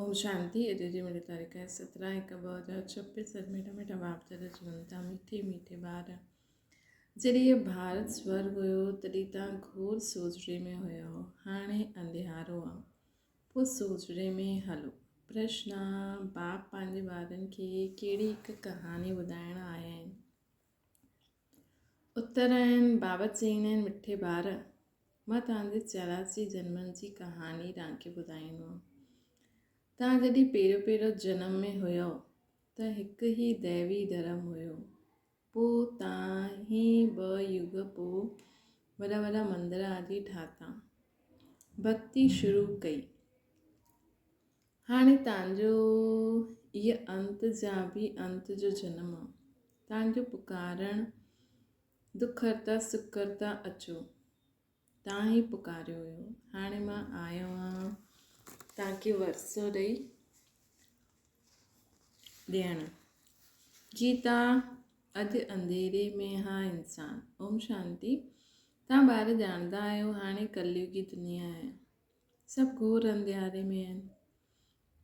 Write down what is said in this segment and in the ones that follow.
اوم شانتي اڄ جي ملي تاريخ آهي 17 هڪ 2026 سر ميٺا ميٺا باپ دادا چون ٿا مٺي مٺي ٻار جڏهن هي ڀارت سورگ هيو تڏهن تان گهور سوجهري ۾ هيو هاڻي انڌيارو آ پوء سوجهري ۾ هلو پرشن باپ پنهنجي ٻارن کي ڪهڙي هڪ ڪهاڻي ٻڌائڻ آيا آهن اتر آهن بابا چئين آهن مٺي ٻار مان توهان جي 84 جنمن جي ڪهاڻي توهان کي ٻڌائيندو آهيان. توهان جڏهن پهريون پهريون جنم ۾ هيو ته هڪ ئي ديوي ڌرم هيو. پوء توهان هي ٻه يگ پوء وڏا وڏا مندر آدي ٺاتا. ڀڳتي شروع ڪئي. هاڻي توهان جو هيء انت جا به انت جو جنم آ. توهان جو پڪارڻ دک هرتا سک ڪرتا اچو. تان ئي پڪاريو هيو. هاڻي مان آيو آهيان توهان کي ورثو ڏئي ڏيڻ. گيتا اڄ انڌيري ۾ ها انسان. اوم شانتي. توهان ٻار ڄاڻندا آهيو هاڻي ڪليوگي دنيا آهي. سڀ گهور انڌياري ۾ آهن.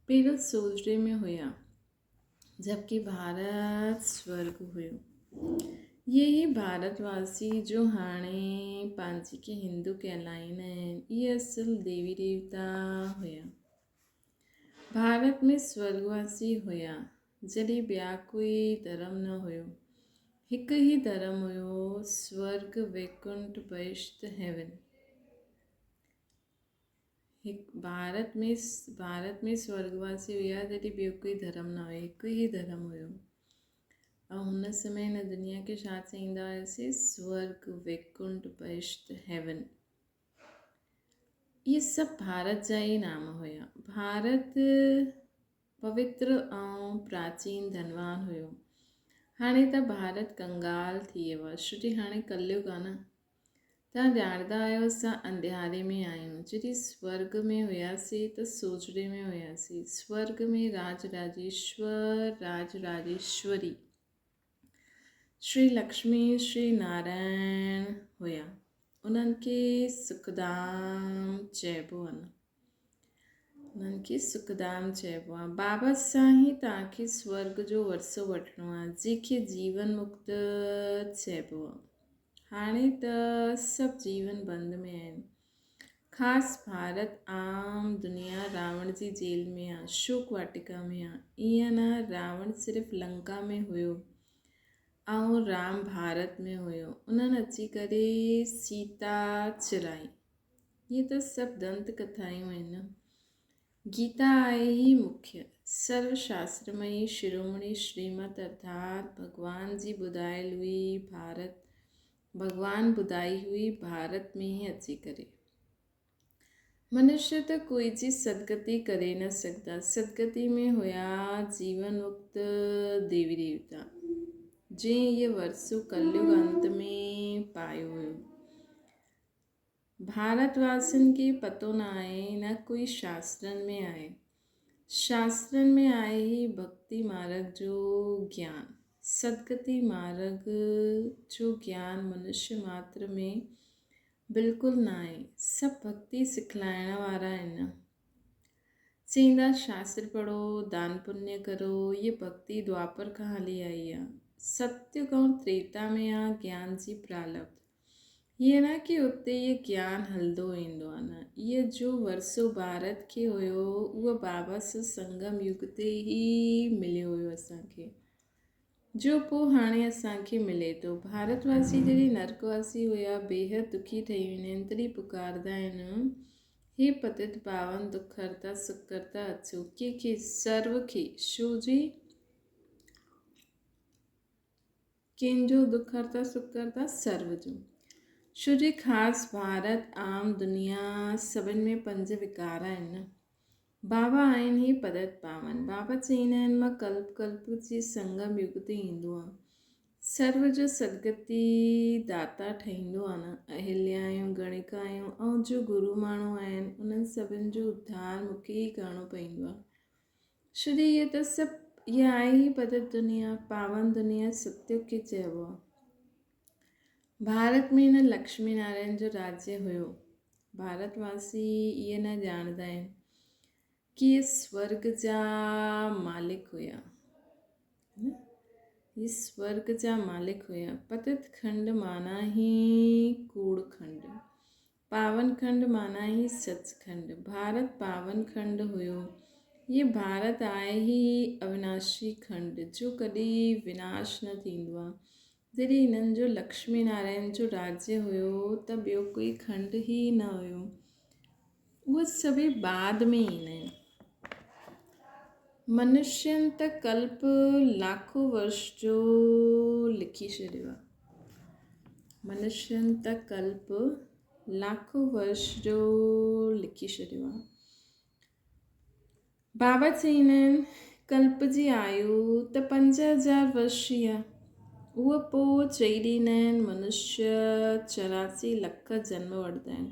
پهريون سوجهري ۾ هيا. جبڪه ڀارت سورگ هيو. اهي ئي ڀارت واسي جو هاڻي پنهنجي کي هندو ڪهلائيندا آهن، اهي اصل ديوي ديوتا هيا. ڀارت ۾ سورگ واسي هيا، جڏهن ٻيا ڪوئي ڌرم نه هيو. هڪ ئي ڌرم هيو، سورگ، ويڪنٺ، بهشت، هيون. هڪ ڀارت ۾ ڀارت ۾ سورڳواسي هيا جڏهن ٻيو ڪوئي ڌرم نه هيو هڪ ئي ڌرم هيو ۽ هن سمي هن دنيا کي ڇا چئيندا هياسي سورڳ ويڪنٺ بهشت هيون اهي سڀ ڀارت جا ئي نام هيا ڀارت پوتر ۽ پراچين ڌنوان هيو هاڻي ته ڀارت ڪنگال ٿي ويو آهي ڇو جي هاڻي ڪليوگ آهي نه توهان ڄاڻندا آهيو اسان انڌياري ۾ آهيون. جڏهن سورڳ ۾ هياسين ته سوجهري ۾ هياسين. سورڳ ۾ راج راجيشور، راج راجيشوري، شري لڪشمي، شري نارائڻ هيا. انهن کي سکڌام چئبو آهي. انهن کي سکڌام چئبو آهي. بابا سان ئي توهان کي سورڳ جو ورثو وٺڻو آهي، جنهن کي جيون مڪت چئبو آهي. هاڻي ته سڀ جيون بند ۾ آهن. خاص ڀارت عام دنيا راوڻ جي جيل ۾ آ، شوڪ واٽڪا ۾ آ. ائين نه راوڻ صرف لنڪا ۾ هيو ۽ رام ڀارت ۾ هيو. انهن اچي ڪري سيتا چرائي. اهي ته سڀ دنت ڪٿايون آهن نه. گيتا آهي ئي مکيه، سرو شاسترمئي شرومڻي شريمت ارٿات ڀڳوان جي ٻڌايل هئي ڀارت ڀڳوان ٻڌائي هئي ڀارت ۾ ئي اچي ڪري. منشيه ته ڪوئي جي سدگتي ڪري نه سگهندا. سدگتي ۾ هيا جيون مڪت ديوي ديوتا، جنهن اهي ورثو ڪليوگ انت ۾ پايو هيو. ڀارت واسين کي پتو نه آهي نه ڪوئي شاسترن ۾ آهي. شاسترن ۾ آهي هي ڀڳتي مارڳ جو گيان. سدگتي مارڳ جو گيان منشي ماتر ۾ بلڪل نه آهي. سڀ ڀڳتي سکلائڻ وارا آهن. چئيندا شاستر پڙهو، دان پڃ ڪرو، هيء ڀڳتي دوآپر کان هلي آئي آ. ستيگ ۽ تريتا ۾ آ گيان جي پرالبڌ. هيء نه ڪي اتي هيء گيان هلندو ايندو آ نه. هيء جو ورثو ڀارت کي هيو، اهو بابا سو سنگم يگ تي ئي مليو هيو اسان کي. جو پوء هاڻي اسان کي ملي ٿو. ڀارت واسي جڏهن نرڪ واسي هيا، بيحد دکي ٺهي ويندا آهن، تڏهن پڪاردا آهن، هي پتت پاون، دک هرتا، سک ڪرتا اچو. ڪنهن کي؟ سرو کي. شو جي؟ ڪنهن جو دک هرتا، سک ڪرتا؟ سرو جو. شو جي خاص ڀارت، عام دنيا، سڀن ۾ پنج وڪار آهن نه. بابا آهن هي پرت پاون. بابا چئيندا آهن مان ڪلپ ڪلپ جي سنگم يگ تي ايندو آهيان. سرو جو سدگتي داتا ٺهيندو آهيان نه. اهليايون، گڻڪايون ۽ جو گرو ماڻهو آهن انهن سڀن جو اڌار مون کي ئي ڪرڻو پئيندو آهي. شري اهي ته سڀ اها آهي ئي پرت دنيا، پاون دنيا ستيوگ کي چئبو آهي. ڀارت ۾ نه لڪشمي نارائڻ جو راجيه هيو. ڀارت واسي اهي نه ڄاڻندا آهن. ڪي سورڳ جا مالڪ هيا. هي سورڳ جا مالڪ هيا. پتت کنڊ معنيٰ هي ڪوڙ کنڊ. پاون کنڊ معنيٰ هي سچ کنڊ. ڀارت پاون کنڊ هيو. هي ڀارت آهي هي اوناشي کنڊ جو ڪڏهن وناش نه ٿيندو آهي. جڏهن هنن جو لڪشمي نارائڻ جو راجيه هيو ته ٻيو ڪوئي کنڊ ئي نه هيو. اهي سڀئي بعد ۾ ايندا آهن. منشين ته ڪلپ لاکو ورش جو لکي ڇڏيو آهي. منشين ته ڪلپ لاکو ورش جو لکي ڇڏيو آهي. بابا چئيندا آهن ڪلپ جي آيو ته 5000 ورش ئي آهي. اهو پوء چئي ڏيندا آهن منشيه 84 لک جنم وٺندا آهن.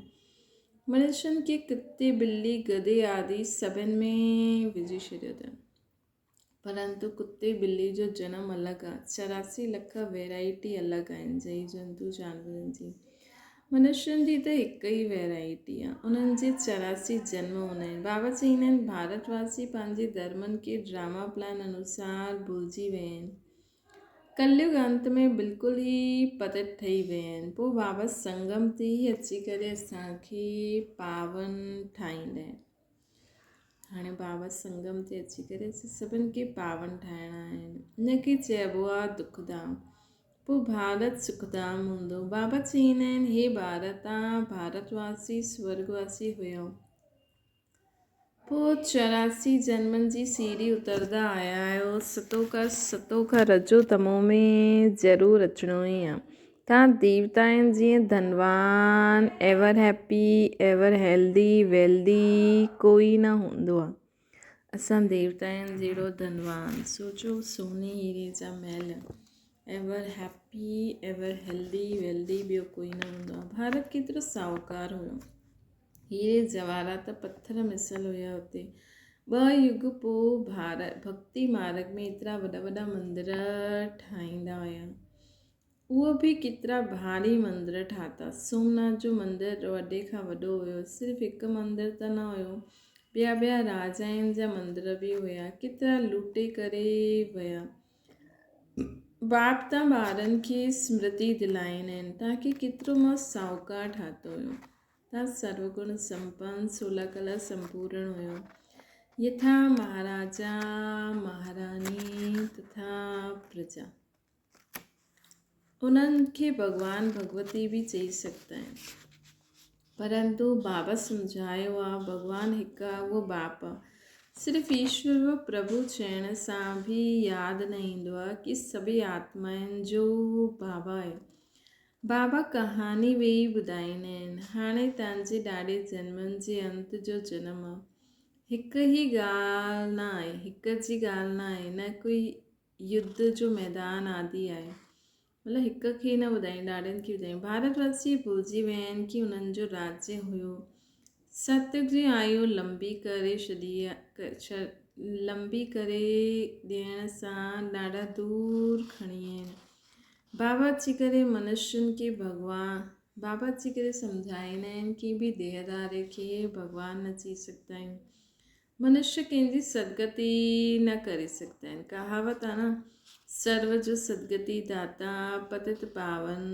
منشين کي ڪتي، ٻلي، گڌي آدي سڀن ۾ وجهي ڇڏيو اٿن. پرنتو ڪتي ٻلي جو جنم الڳ آ. 84 لک ويرائٽي الڳ آهن جئي جنتو جانورن جي. منشين جي ته هڪ ئي ويرائٽي آ. انهن جي 84 جنم هوندا آهن. بابا چئيندا آهن ڀارت واسي پنهنجي ڌرمن کي ڊراما پلان انوسار ڀلجي ويا آهن. ڪليگ انت ۾ بلڪل ئي پتت ٺهي ويا آهن. پوء بابا سنگم تي ئي اچي ڪري اسان کي پاون ٺاهيندا آهن. هاڻي بابا سنگم تي اچي ڪري اسان سڀن کي پاون ٺاهڻا آهن. ان کي چئبو آهي دک ڌام. پوء ڀارت سک ڌام هوندو. بابا چئيندا آهن هي ڀارت آ، ڀارت واسي سورڳ واسي هيو. پوء 84 جنمن جي سيڙهي اترندا آيا آهيو. ستو کان ستو کان رجو تمو ۾ ضرور اچڻو ئي آ. توهان ديوتائن جيئن ڌنوان، ايور هيپي، ايور هيلدي، ويلدي ڪوئي نه هوندو آ. اسان ديوتائن جهڙو ڌنوان، سوچو سوني هيري جا Mahal, ever happy, ever healthy, ويلدي ٻيو ڪوئي نه هوندو آ. ڀارت ڪيترو ساهوڪار هيو. هيري جواهرات پٿر مثل هيا اتي. ٻه يگ پوء ڀڳتي مارگ ۾ ايترا وڏا وڏا مندر ٺاهيندا هيا. اهو به ڪيترا ڀاري مندر ٺاتا. سومناٿ جو مندر وڏي کان وڏو هيو. صرف هڪ مندر ته نه هيو. ٻيا ٻيا راجائن جا مندر به هيا. ڪيترا لوٽي ڪري ويا. باپ تان ٻارن کي سمرتي دلائيندا آهن. تان کي ڪيترو مان ساهوڪار ٺاتو هيو. تان سروگڻ سمپن سولا ڪلا سمپورڻ هيو. يٿا مهاراجا مهاراني تٿا پرجا. انهن کي ڀڳوان ڀڳوتي به چئي سگهندا آهن. پرنتو بابا سمجهايو آ ڀڳوان هڪ آ اهو باپ آ. صرف ايشور و پرڀو چئڻ سان به ياد نه ايندو آ ڪي سڀئي آتمائن جو بابا آهي. بابا ڪهاڻي ويهي ٻڌائيندا آهن. هاڻي تنهنجي ڏاڏي جنمن جي انت جو جنم آ. هڪ ئي ڳالهه نه آهي، هڪ جي ڳالهه نه آهي، نه ڪوئي يڌ جو ميدان آدي آهي. مطلب هڪ کي نه ٻڌائين، ڏاڍن کي ٻڌائين. ڀارت واسي ڀلجي ويا آهن ڪي انهن جو راجيه هيو. ستيگ جي آيو لنبي ڪري ڇڏي لنبي ڪري ڏيڻ سان ڏاڍا دور کڻي آهن. بابا اچي ڪري منشين کي ڀڳوان بابا اچي ڪري سمجهائيندا آهن ڪي به ديهداري کي ڀڳوان نه چئي سگهندا آهيون. منشي ڪنهن جي سدگتي نه ڪري سگهندا آهن. ڪهاوت آهي نه سرو جو سدگتي داتا پتت پاون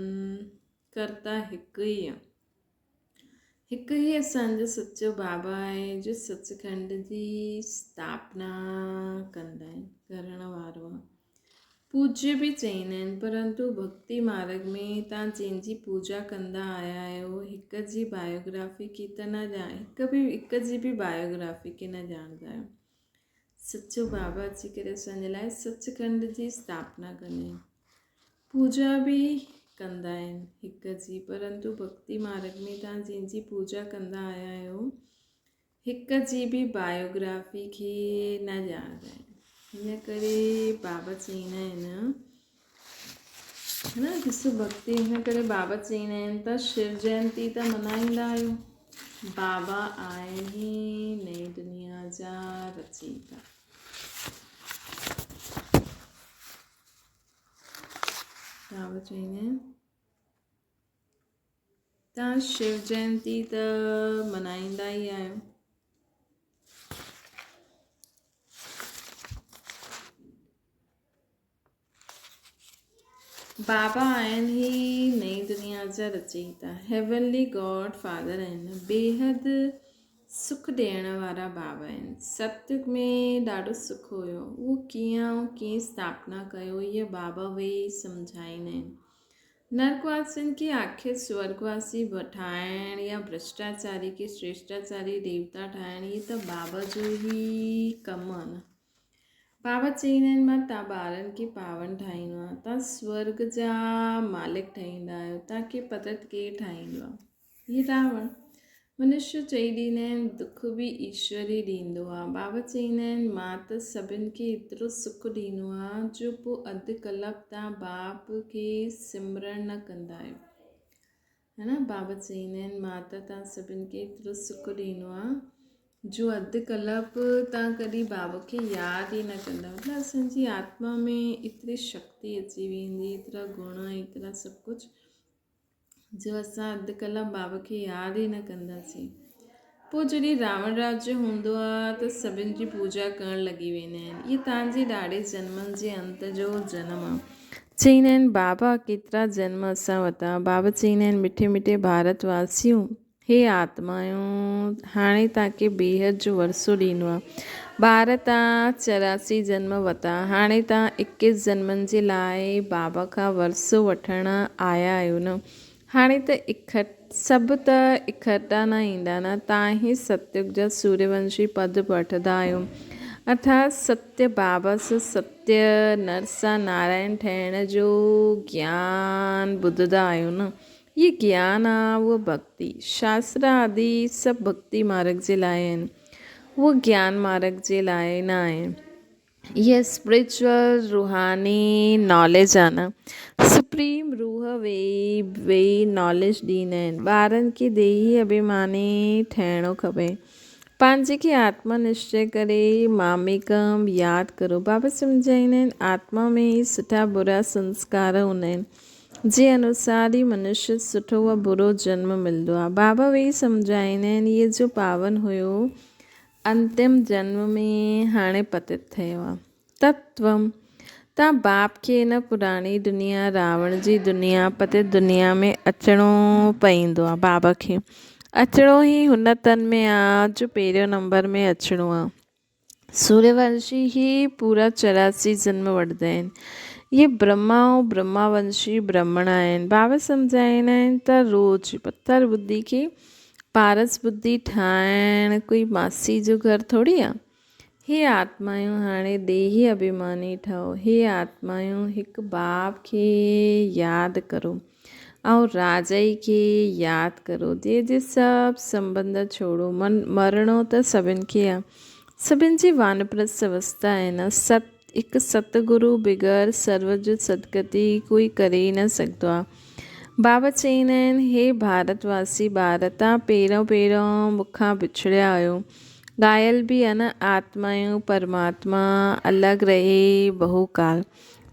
ڪرتا هڪ ئي آهي. هڪ ئي اسان جو سچو بابا آهي جو سچ کنڊ جي اسٿاپنا ڪندا آهن ڪرڻ وارو آهي. پوڄي به چئيندا آهن پرنتو ڀڳتي مارگ ۾ تان جنهن جي پوڄا ڪندا آيا آهيو هڪ جي بايوگرافي کي ته نه ڄاڻ هڪ به هڪ جي به بايوگرافي کي نه ڄاڻندا آهيو. سچو بابا اچي ڪري اسان جي لاء سچ کنڊ جي اسٿاپنا ڪندا آهن. پوڄا به ڪندا آهن هڪ جي پرنتو ڀڳتي مارگ ۾ تان جنهن جي پوڄا ڪندا آيا آهيو هڪ جي به بايوگرافي کي نه ڄاڻندا آهن ان ڪري بابا چئيندا آهن نه ڏسو ڀڳتي ان ڪري بابا چئيندا آهن ته شو جينتي ته منائيندا آهيو بابا آهن ئي نئين دنيا جا رچيتا. بابا چئيندا آهن توهان شو جينتي ته منائيندا ئي آهيو. بابا آهن هي نئين دنيا جا رچئيتا، هيونلي گاڊ فادر آهن، بيحد سک ڏيڻ وارا بابا آهن. ستيگ ۾ ڏاڍو سک هيو، اهو ڪيئن ۽ ڪيئن اسٿاپنا ڪيو اهي بابا ويهي سمجهائيندا آهن. نرڪواسين کي آخر سورڳواسي ٺاهڻ يا ڀرشٽاچاري کي شريشٽاچاري ديوتا ٺاهڻ اهي ته بابا جو ئي ڪم آهي نه. بابا چئيندا آهن مان تان ٻارن کي پاون ٺاهيندو آهيان تان سورگ جا مالڪ ٺهيندا آهيو تان کي پتت ڪير ٺاهيندو آهي هي راوڻ منشي چئي ڏيندا آهن دک به ايشور ئي ڏيندو آهي بابا چئيندا آهن مان ته سڀن کي ايترو سک ڏيندو آهيان جو پوء اڌ ڪلپ تان باپ کي سمرڻ نه ڪندا آهيو ها نه بابا چئيندا آهن مان ته تان سڀن کي ايترو سک ڏيندو آهيان جو اڌ ڪلپ تان ڪڏهن بابا کي ياد ئي نه ڪندا. مطلب اسان جي آتما ۾ ايتري شڪتي اچي ويندي، ايترا گڻ، ايترا سڀ ڪجهه جو اسان اڌ ڪلپ بابا کي ياد ئي نه ڪنداسين. پوء جڏهن راوڻ راجيه هوندو آ ته سڀن جي پوڄا ڪرڻ لڳي ويندا آهن. اهي تان جي ڏاڏي جنمن جي انت جو جنم آ. چئيندا آهن بابا ڪيترا جنم اسان وتا. بابا چئيندا آهن مٺي مٺي ڀارت واسيون! هي آتمائون! هاڻي توهان کي بيحد جو ورثو ڏنو آهي. ٻار توهان 84 جنم ورتا. هاڻي توهان ايڪيس جنمن جي لاء بابا کان ورثو وٺڻ آيا آهيو نه؟ هاڻي ته سڀ ته اڪٺا نه ايندا نه؟ توهان ئي ستيگ جا سوريونشي پد وٺندا آهيو. ارٿات ستيه بابا سان ستيه نر سان نارائڻ ٺهڻ جو گيان ٻڌندا آهيو نه؟ هي گيان آ اهو ڀڳتي. شاستر آدي سڀ ڀڳتي مارگ جي لاء آهن. اهو گيان مارگ جي لاء نه آهي. هيء اسپرچوئل، روحاني، ناليج آ نه. سپريم روح ويهي ويهي ناليج ڏيندا آهن. ٻارن کي ديهي اڀيماني ٺهڻو کپي. پنهنجي کي آتما نشچي ڪري ماميڪم ياد ڪرو. بابا سمجهائيندا آهن آتما ۾ ئي سٺا برا سنسڪار هوندا آهن. جي انوسار ئي منشي سٺو و برو جنم ملندو آهي. بابا ويهي سمجهائيندا آهن، هيء جو پاون هيو، انتم جنم ۾ هاڻي پتت ٿيو آهي. تتوم، تان باپ کي هن پراڻي دنيا، راوڻ جي دنيا، پتت دنيا ۾ اچڻو پئيندو آهي. بابا کي اچڻو ئي هن تن ۾ آهي جو پهريون نمبر ۾ اچڻو آهي. سوريونشي هي پورا 84 جنم وٺندا آهن. اهي برهما ۽ برهما ونشي برهمڻ آهن. بابا سمجهائيندا آهن ته روز پٿر ٻڌي کي پارس ٻڌي ٺاهڻ ڪوئي ماسي جو گهر ٿوري آهي. هي آتمايون هاڻي ديهي اڀيماني ٺهو. هي آتمايون هڪ باپ کي ياد ڪرو. ۽ راجائي کي ياد ڪرو. ديهه جي سڀ سنٻنڌ ڇوڙو. من مرڻو ته سڀن کي آ. سڀن جي وانپرست اوستا آهي نه. ست هڪ ستگرو بغير سرو جو سدگتي ڪوئي ڪري ئي نه سگهندو آ. بابا چئيندا آهن، هي ڀارت واسي ٻار، توهان پهريون پهريون مون کان بڇڙيا آهيو. ڳايل به آ نه، آتمايون پرماتما الڳ رهي بهو ڪال.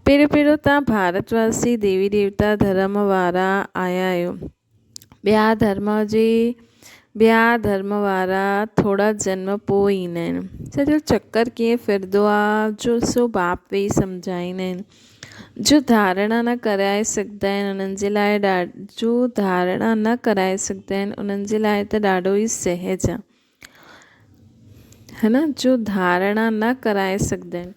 پهريون پهريون توهان ڀارت واسي ديوي ديوتا ڌرم وارا آيا آهيو. ٻيا ڌرم جي ٻيا ڌرم وارا ٿورا جنم پوء ايندا آهن. سڄو چڪر ڪيئن ڦرندو آ جو سو باپ ويهي سمجهائيندا آهن. جو ڌارڻا نه ڪرائي سگهندا آهن انهن جي لاء جو ڌارڻا نه ڪرائي سگهندا آهن انهن جي لاء ته ڏاڍو ئي سهج آ. هن جو ڌارڻا نه ڪرائي سگهندا آهن.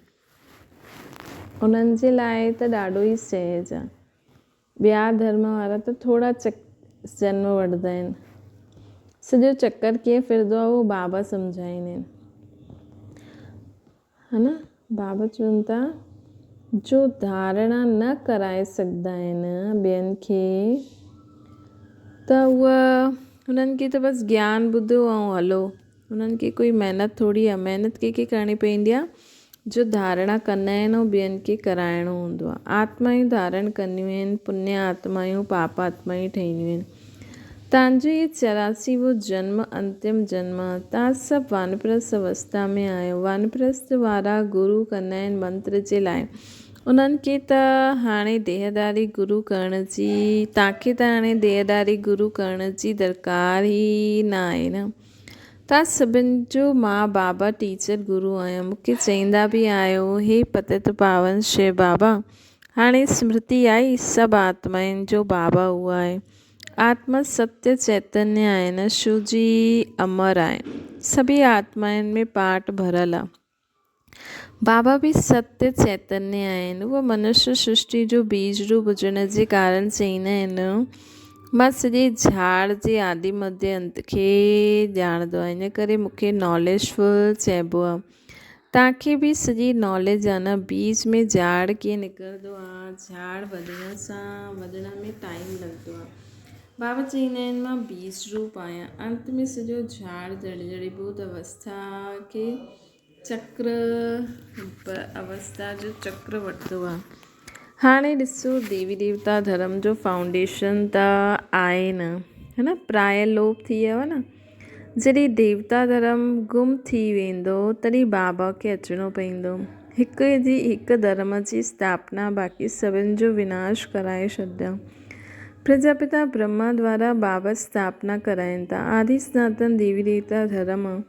انهن جي لاء ته ڏاڍو ئي سهج آ. ٻيا ڌرم وارا ته ٿورا جنم وٺندا آهن. سڄو چڪر ڪيئن ڦرندو آ اهو بابا سمجهائيندا آهن. ها نه بابا چون ٿا جو ڌارڻا نه ڪرائي سگهندا آهن ٻين کي ته اها انهن کي ته بس گيان ٻڌو ۽ هلو. انهن کي ڪوئي محنت ٿوري آهي، محنت ڪنهن کي ڪرڻي پوندي آهي جو ڌارڻا ڪندا آهن ۽ ٻين کي ڪرائڻو هوندو آهي. آتمائون ڌارڻ ڪنديون آهن، پڃ آتمائون پاپ آتمائون ٺهنديون آهن. تان جو هي 84 وو جنم انتم جنم آهي. تان سڀ وانپرست اوستا ۾ آهيو. وانپرست وارا گرو ڪندا آهن منتر جي لاء. انهن کي ته هاڻي ديهداري گرو ڪرڻ جي تان کي ته هاڻي ديهداري گرو ڪرڻ جي درڪار ئي نه آهي نه. تان سڀن جو مان بابا ٽيچر گرو آهيان. مون کي چئيندا به آهيو هي پتت پاون شو بابا! هاڻي سمرتي آئي، سڀ آتمائن جو بابا اهو آهي. آتما ستيه چيتنيه آهي نه شو جي امر آهي. سڀئي آتمائن ۾ پاٽ ڀريل آهي. بابا به ستيه چيتنيه آهن. اهو منشيه سرشٽي جو بيج روپ هجڻ جي ڪارڻ چئيندا آهن، مان سڄي جھاڙ جي آدي مڌيه انت کي ڄاڻندو آهيان، ان ڪري مون کي ناليجفل چئبو آهي. توهان کي به سڄي ناليج آهي نه، بيج ۾ جھاڙ ڪيئن نڪرندو آهي، جھاڙ وڌڻ سان وڌڻ ۾ ٽائيم لڳندو آهي. بابا چئيندا آهن مان بيج روپ آهيان، انت ۾ سڄو جھاڙ جڙي بود اوسٿا کي چڪر اوستا جو چڪر وٺندو آهي. هاڻي ڏسو ديوي ديوتا ڌرم جو فائونڊيشن ته آهي نه هي نه پرايه لوپ ٿي ويو آهي نه جڏهن ديوتا ڌرم گم ٿي ويندو تڏهن بابا کي اچڻو پوندو هڪ جي هڪ ڌرم جي اسٿاپنا باقي سڀن جو وناش ڪرائي ڇڏيا پرجاپتا برهما دوارا بابا اسٿاپنا ڪرائين ٿا آدي سناتن ديوي ديوتا ڌرم اهو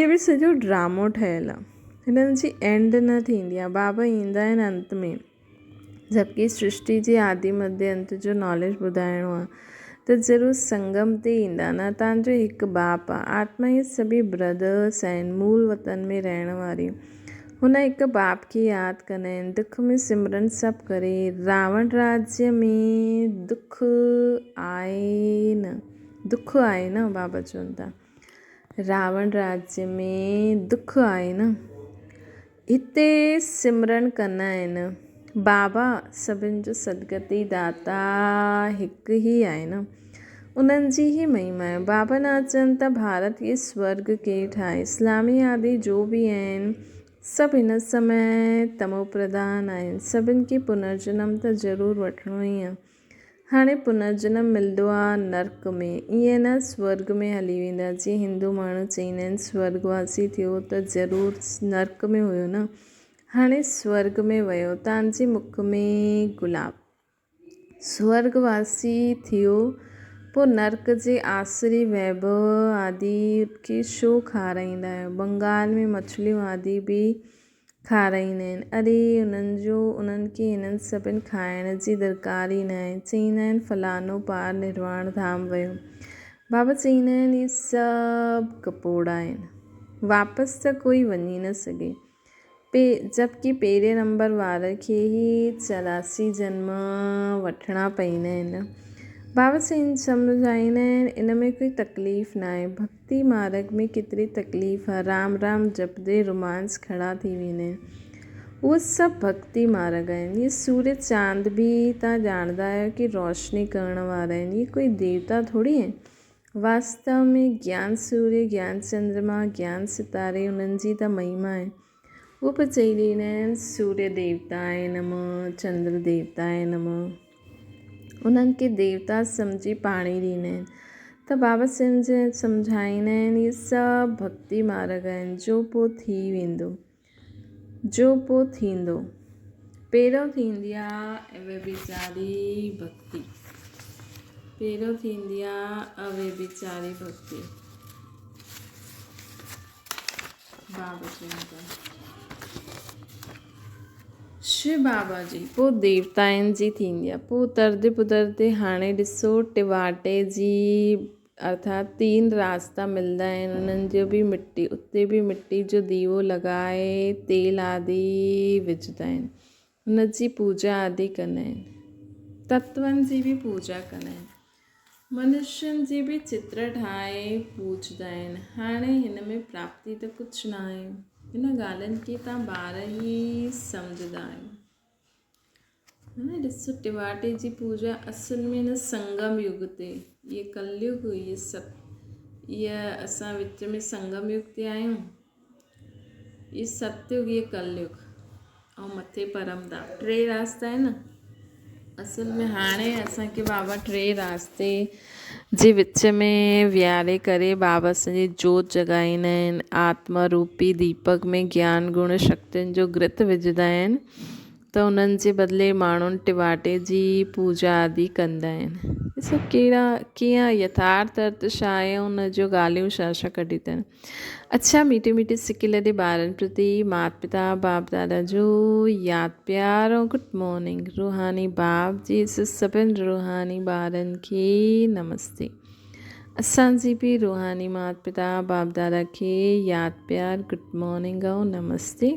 به سڄو ڊرامو ٺهيل آ هنن جي اينڊ نه ٿيندي آ بابا ايندا آهن انت ۾ جبڪه سرشٽي جي آدي مڌي انت جو ناليج ٻڌائڻو آ ته ضرور سنگم تي ايندا نه تان جو هڪ باپ آ آتما اهي سڀئي برادرس آهن مول وطن ۾ رهڻ واري هن هڪ باپ کي ياد ڪندا آهن دک ۾ سمرن سڀ ڪري راوڻ راجيه ۾ دک آهي نه دک آهي نه بابا چون ٿا راوڻ راجيه ۾ دک آهي نه. هتي سمرڻ ڪندا آهن. بابا سڀن جو سدگتي داتا هڪ ئي آهي نه. انهن جي ئي مهما آهي. بابا نه اچن ته ڀارت کي سورڳ ڪير ٺاهي. اسلامي آدي جو به آهن سڀ هن سمي تمو پرڌان آهن. سڀن کي پنرجنم ته ضرور وٺڻو ئي آهي. هاڻي پنرجنم ملندو آ نرڪ ۾، ائين نه سورڳ ۾ هلي ويندا، جيئن هندو ماڻهو چئيندا آهن سورڳواسي ٿيو ته ضرور نرڪ ۾ هيو نه، هاڻي سورڳ ۾ ويو، تان جي مک ۾ گلاب. سورڳواسي ٿيو، پوء نرڪ جي آسري ويڀو آدي کي ڇو کارائيندا آهيو؟ بنگال ۾ مڇليون آدي به کارائيندا آهن. اڙي انهن جو انهن کي انهن سڀن کائڻ جي درڪار ئي ناهي. چئيندا آهن فلاڻو پار نرواڻ ڌام ويو. بابا چئيندا آهن اهي سڀ ڪپوڙا آهن. واپس ته ڪوئي وڃي نه سگهي. پي جبڪه پهرين نمبر واري کي ئي 84 جنم وٺڻا پئيندا آهن. بابا سائين سمجهائيندا آهن ان ۾ ڪوئي تڪليف ناهي. ڀڳتي مارڳ ۾ ڪيتري تڪليف آ، رام رام جپندي رومانس کڙا ٿي ويندا آهن. اهو سڀ ڀڳتي مارڳ آهن. اهي سورج چاند به توهان ڄاڻندا آهيو ڪي روشني ڪرڻ وارا آهن. اهي ڪوئي ديوتا ٿوري آهن. واستو ۾ گيان سوريه، گيان چندرما، گيان ستاري انهن جي ته مهما آهي. اهو به چئي ڏيندا آهن سوريه ديوتاء نمه، چندر ديوتاء نمه. انهن کي ديوتا سمجهي پاڻي ڏيندا آهن ته بابا سمجهائيندا آهن اهي سڀ ڀڳتي مارڳ آهن جو پوء ٿي ويندو جو پوء ٿيندو. پهريون ٿيندي آ اويڀيچاري ڀڳتي. پهريون ٿيندي آ اويڀيچاري ڀڳتي. بابا چون ٿا. شو بابا جي پوء ديوتائن جي ٿيندي آهي پوء اتردي پتردي هاڻي ڏسو ٽواٽي جي ارٿات تين راستا ملدا آهن انهن جو به مٽي اتي به مٽي جو ديوو لڳائي تيل آدي وجهندا آهن هن جي پوڄا آدي ڪندا آهن تتون جي به پوڄا ڪندا آهن منشين جي به چتر ٺاهي پوڄندا آهن. هاڻي هن ۾ پراپتي ته ڪجهه ناهي. هن ڳالهين کي توهان ٻار ئي سمجهندا آهيو. هاڻي ڏسو ٽواٽي جي پوڄا اصل ۾ هن سنگم يگ تي هي ڪليگ هي ست هي اسان وچ ۾ سنگم يگ تي آهيون. هي ستيگ هي ڪليگ ۽ مٿي پرم ڌام ٽي راستا آهن نه اصل ۾ هاڻي اسانکي بابا ٽي راستي جي وچ ۾ ويهاري ڪري بابا سڄي جوت جڳائيندا آهن آتما روپي ديپڪ ۾ گيان گڻ شڪتين جو گرت وجهندا آهن ته انهن جي بدلي ماڻهن ٽواٽي جي پوڄا آدي ڪندا آهن. ڏسو ڪهڙا ڪيئن يٿارٿ ارٿ ڇا آهي ان جو ڳالهيون ڇا ڇا ڪڍي اٿن. اڇا ميٺي ميٺي سڪي لڏي ٻارن پرتي مات پتا باپ دادا جو ياد پيار ۽ گڊ مارننگ روحاني باپ جي سڀن روحاني ٻارن کي نمستي اسان جي به روحاني مات پتا باپ دادا کي ياد پيار گڊ مارننگ ۽ نمستي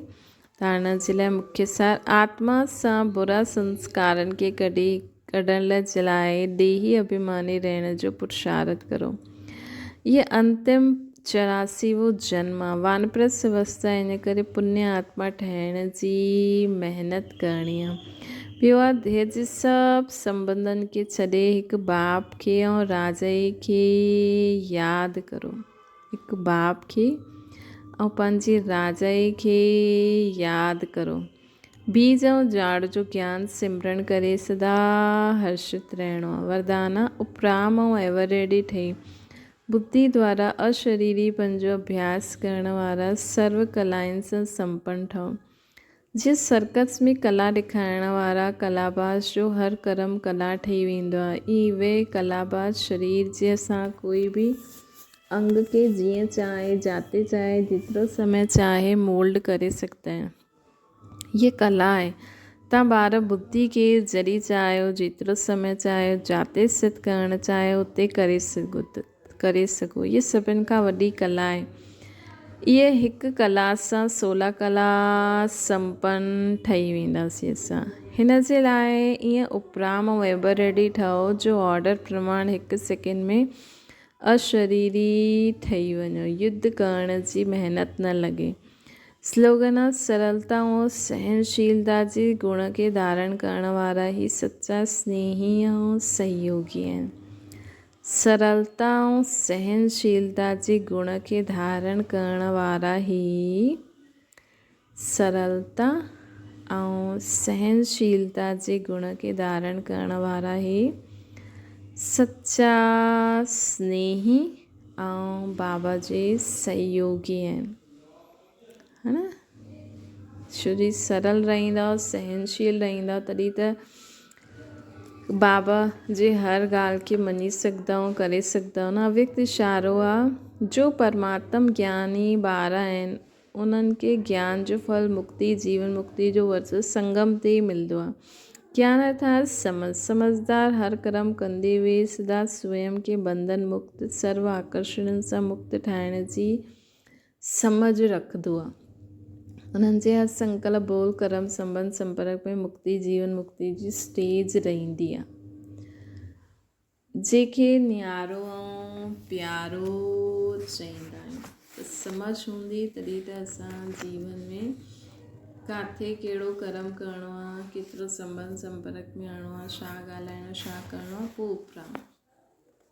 ڌارڻا جي لاء مکيه سار آتما سان برا سنسڪارن کي ڪڍي ڪڍڻ لاء جلاء ڏيهي اڀيماني رهڻ جو پرشارٿ ڪرو. هيء انتم چوراسيون جنم آ. وانپرسٿ اوستا ان ڪري پني آتما ٺهڻ جي محنت ڪرڻي آ. ٻيو آ ديهه جي سڀ سنٻنڌن کي ڇڏي هڪ باپ کي ۽ راجائي کي ياد ڪرو. هڪ باپ کي ۽ پنهنجي راجائي کي ياد ڪرو. بيج ۽ جاڙ جو گيان سمرڻ ڪري سدا هرشت رهڻو آهي. وردان آ، اپرام ۽ ايور ريڊي ٺهي ٻڌي دوارا اشريري پن جو اڀياس ڪرڻ وارا سرو ڪلائن سان سمپن ٺهو. جيئن سرڪس ۾ ڪلا ڏيکارڻ وارا ڪلاباز جو هر ڪرم ڪلا ٺهي ويندو آهي، ائين اهي ڪلاباز شرير جي اسان ڪوئي به انگ کي جيئن چاهي، جاتي چاهي، جيترو سمي چاهي مولڊ ڪري سگهندا آهن. هيء ڪلا آهي. تان ٻار ٻڌي کي جڏهن چاهيو، جيترو سمي چاهيو، جاتي سٿ ڪرڻ چاهيو اتي ڪري سگهو. ڪري سگهو. هيء سڀن کان وڏي ڪلا آهي. اهي هڪ ڪلا سان سولا ڪلا سمپن ٺهي وينداسين اسان. هن جي لاء ائين اپرام ۽ ايور ريڊي ٺهو جو آرڊر پرماڻ هڪ سيڪنڊ ۾ اشريري ٺهي وڃو. يڌ ڪرڻ جي محنت نه لڳي. سلوگن، سرلتا ۽ سهنشيلتا جي گڻ کي ڌارڻ ڪرڻ وارا ئي سچا سنيهي ۽ سهيوگي آهن. سرلتا ۽ سهنشيلتا جي گڻ کي ڌارڻ ڪرڻ وارا ئي سرلتا ۽ سهنشيلتا جي گڻ کي ڌارڻ ڪرڻ وارا ئي سچا سنيهي ۽ بابا جي سهيوگي آهن. ها نه ڇو جي سرل رهندؤ سهنشيل رهندؤ تڏهن ته بابا جي هر ڳالهه کي مڃي سگهندؤ ڪري سگهندؤ نه اويڪت اشارو آ جو پرماتم گياني ٻار آهن انهن کي گيان جو ڦل مڪتي جيون مڪتي جو ورثو سنگم تي ئي ملندو آ گيان ارٿات سمجھ سمجھدار هر ڪرم ڪندي هئي سدا سويم کي بنڌن مڪت سرو آڪرشڻن سان مڪت ٺاهڻ جي سمجهه رکندو آ. انهن جي هر سنڪلپ، ٻول، ڪرم، سنٻنڌ، سمپرڪ ۾ مڪتي، جيون مڪتي جي اسٽيج رهندي آ. جنهن کي نيارو ۽ پيارو چئيندا آهيون. ته سمجهه هوندي تڏهن ته اسان جيون ۾ ڪاٿي ڪهڙو ڪرم ڪرڻو آ، ڪيترو سنٻنڌ سمپرڪ ۾ آڻڻو آ، ڇا ڳالهائڻو، ڇا ڪرڻو آ، پوء اپرام.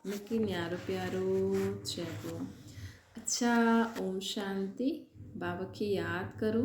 مون کي نيارو پيارو چئبو آ. اڇا اوم شانتي بابا کي ياد ڪرو